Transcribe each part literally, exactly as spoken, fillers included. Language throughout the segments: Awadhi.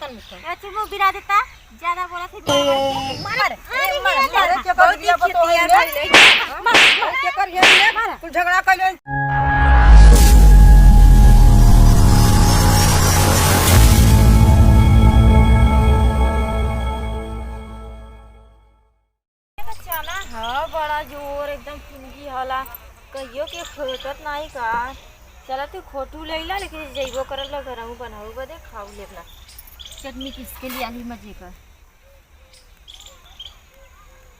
ए, चुप, बिना देता, ज्यादा बोलत है, मार, मार, मार, ए, मार, मार, मार, मार, बहुत ही खिसिया है। मार, मार, के कर ये, ये, कुल झगड़ा कर ले। चना ह, बड़ा जोर एकदम फुनगी हला, कहियो के खोटत नाई का। चला तू खोटू ले ला, लेकिन जइबो करब ला घरहू बनाऊ बदे खाऊ लेब ला। चटनी पीस के लिया ली मजे का।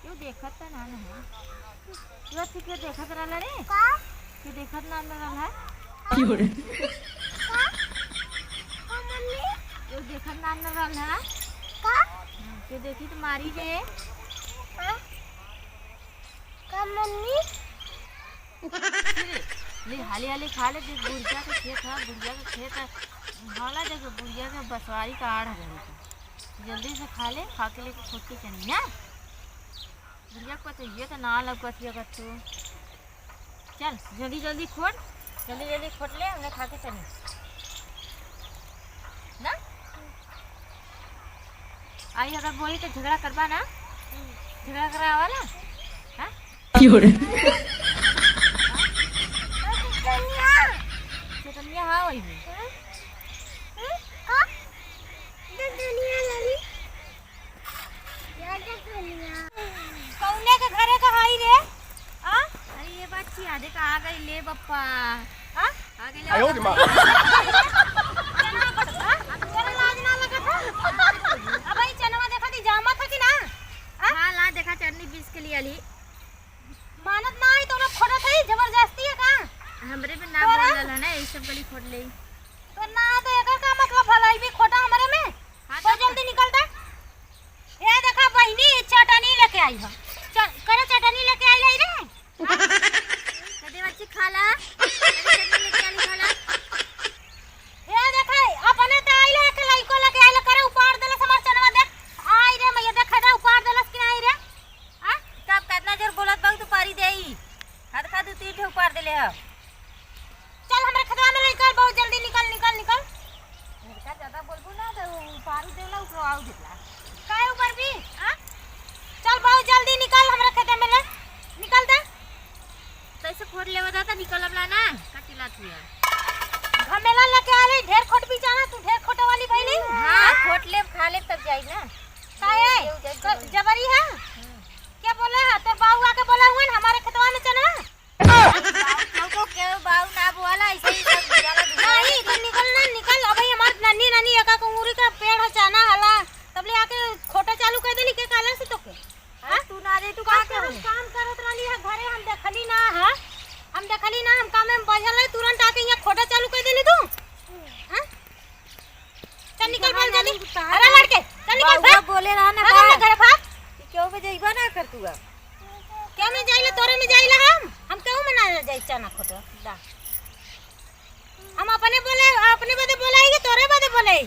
क्यों देखत त ना, ना है। क्यों ठीक है देखत रहला रे? का? क्यों देखत ना रहला है? क्यों रे? का? का मम्मी? क्यों देखत ना रहला है? का? हम्म, क्यों देखी तुम्हारी रे? का? का मम्मी? ले, ले, हाली हाली खा ले, देख बुढ़िया के खेत है, बुढ़िया के खेत है। भाला देख बुढ़िया के बसवारी का आड़ है। जल्दी से खा ले, खा के लेके खोट के चली ना। बुढ़िया को तो ये तो ना लौकत है अगर तू। चल, जल्दी जल्दी खोट, जल्दी जल्दी खोट ले, हमने खा के चली। ना? आई अगर बोली तो झगड़ा करबा ना? झगड़ा करावा ना? हाँ? क्यों रे? चेतनिया हाँ वही में। कौने के घरे का हई रे? आ? अरे ये बात की याद है का आ गई ले बप्पा। आ? आ गई ले आयो रे माँ। बप्पा। चना कट, आ? अब तोरा लाज ना लगत है? अब ई चनवा देखा दी जामत है कि ना? आ? हाँ, ला देखा चटनी पीस के लिए ली। मानत ना आई तो ना खोटत है, जबरदस्ती है का? हमरे में ना तोरा? बोलल है ना, यही सब गली खोट ले। तो ना तो एकर का मतलब भलाई भी खोटा हमरे में? हाँ, तो तो जल्दी निकल दे। ए देखा बहिनी, चटनी लेके आई ह। चल, करे चटनी लेके आई लाई रे। कदे बच्ची खाला, कदे चटनी लेके आई खाला। ए देखा, अपने त आई ले, एक लइको लेके आई ले, करे उपाड़ देलस हमार चनवा देख। आई रे मैया, देख ना उपाड़ देलस कि नाही रे? आ? तब कितना जोर बोलत बाऊ तू पारी देई। हद का दू तीन ठे उपाड़ देले ह। चल, हमरे खेतवा में निकल, बहुत जल्दी निकल, निकल, निकल। इनका ज्यादा बोलबू ना, तो उ पारू देला, ऊपर आऊ देला। काहे ऊपर भी? हाँ? चल, बहुत जल्दी निकल, हमरे खेते में ले। निकल दे। कैसे खोट लेवा जाता, निकल अब ला ना, का चिल्लात हिया। घमेला लेके आ ले, ढेर खोट भी जाना, तू ढेर खोटे वाली भइली। हाँ, खोट लेब, खा लेब, तब जाई ना। काहे? ये उधर क-, जबरी है? हम्म। क्या बोले है? तोर बाऊ आके बोला हुआ ना, हमारे खेतवा में चलवा। बाऊ, बाऊ को क्यों बाऊ ना बोला, ऐसे ही सब ज्यादा दूर नहीं, है। तो निकल ना, निकल। अबे हमार नन्ही, नन्ही एका अंगूरी का पेड़ है, चाना हला, तब ले आके खोटा चालू कर देली, के काला से तो के? अरे हाँ? तू ना जाई, तू का का करत, करी? काम करत रहली है घरे, हम देखली ना है, हम देखली ना, हम काम में बजल है, तुरंत आके यहाँ खोटा चालू कर देली तू। हाँ? चल निकल, बोल जल्दी। अरे लड़के, चल निकल, बाबुआ भाग। बोले रहा ना भाग, भाग। अपने घर भाग। कि क्यों बे जइबा ना कर तू अब? क्या में जाइला, तोरे में जाइला हम? हम क्यों में ना जाई चना खोटे? दा। हम अपने बोले, अपने बदे बोले आई कि तोरे बदे बोले आई?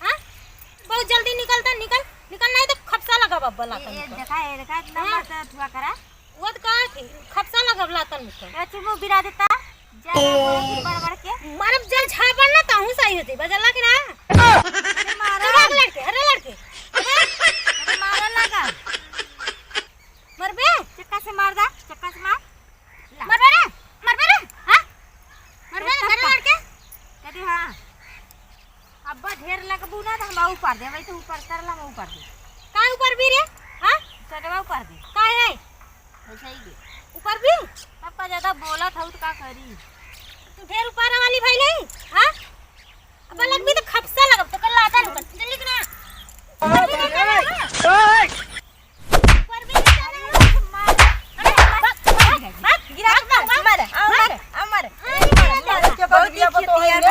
हाँ? बहुत जल्दी निकलता, निकल, निकल नहीं तो खपसा लगा बब्बा लाता ये, ये निकल। देखा, ये देखा, इतना हाँ। मत अथुआ करा। वो तो कहा कि खपसा लगवला तन मुझको। ए, चुप, बिरा देता। जा, जा, बोला कि बड़ बड़ के। मारब जल झापड़ ना, ताहू सही होती, बजला कि ना? अरे मारा। तू भाग लड़के, अरे लड़के। अरे मारा लगा। मरबे? चक्का से मार दा, चक्का से मार। ला। मरबे रे, मरबे रे, हाँ? मरबे रे, ए, अरे चक्का। लड़के। कदे हाँ। अब्बा ढेर लगबू ना तो हम ऊपर दे, भाई तो ऊपर कर ला, हम ऊपर दे। का ऊपर भी रे? हाँ? चटवा ऊपर दे। का है? वैसे ही दे। ऊपर भी? पापा ज्यादा बोला था तो का करी? तू ढेर ऊपर वाली भाई नहीं, हाँ? अब लगबी तो खपसा लगब, तो कर लाता रुकन। जल्दी करा। अरे, भाग, भाग, भाग, गिरा के मार, मार, आ, मार, आ, मार। अरे, के कर दिया, बहुत ही बताओ, खिसिया है।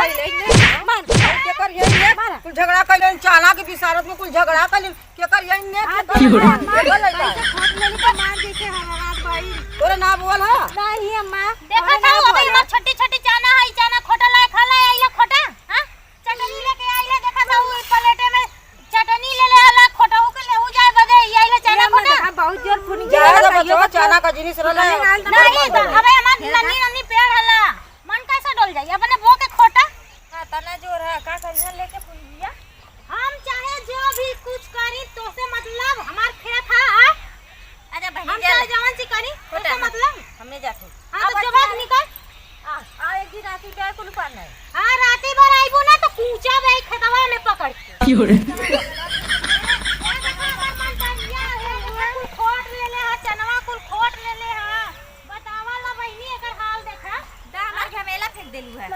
मार, मार। के कर ये, ये, मार। कुल झगड़ा कर लेन, चाला के बिसारत में कुल झगड़ा कर लेन। के कर ये, ये, हाँ, के कर ये, मार, मार, मार। कैसे खोट लेली तो मार देखे हमारा भाई। तोरे ना बोल, हाँ? नहीं, अम्मा। देखा अरे था, ना अबे बोला। हमार छोटी, छोटी चाना है, चाना खोटा लाए, खा लाए, आइला खोटा, हाँ? चटनी लेके आइला, देखा था, वो प्लेटे में चटनी ले ले आला, खोटहू के लेहू जाए बदे, ये आइला चना ये खोटा। देखा, बहुत जोर फुन जाए गया, तो कहियो बचवा, तो चना का जिनिस रहला है। नहीं, तो अबे हमार नन्ही, नन्ही पेड़ हला, मन कैसे डोल जाई? अपने बो के खोटा। हाँ, तना जोर है, का करिया लेके फुन गया? हम चाहे ठीक है, कुल पान है। हाँ, राती भर आइबू ना तो कूचा बे खेतवा में पकड़ के। क्यों रे? ये देखो, हमार मनचंगिया है, ये कुल खोट ले ले हा, चनवा कुल खोट ले ले हा। बतावा ला बहिनी, एकर हाल देखा। दा हमार झमेला फेंक देलू है।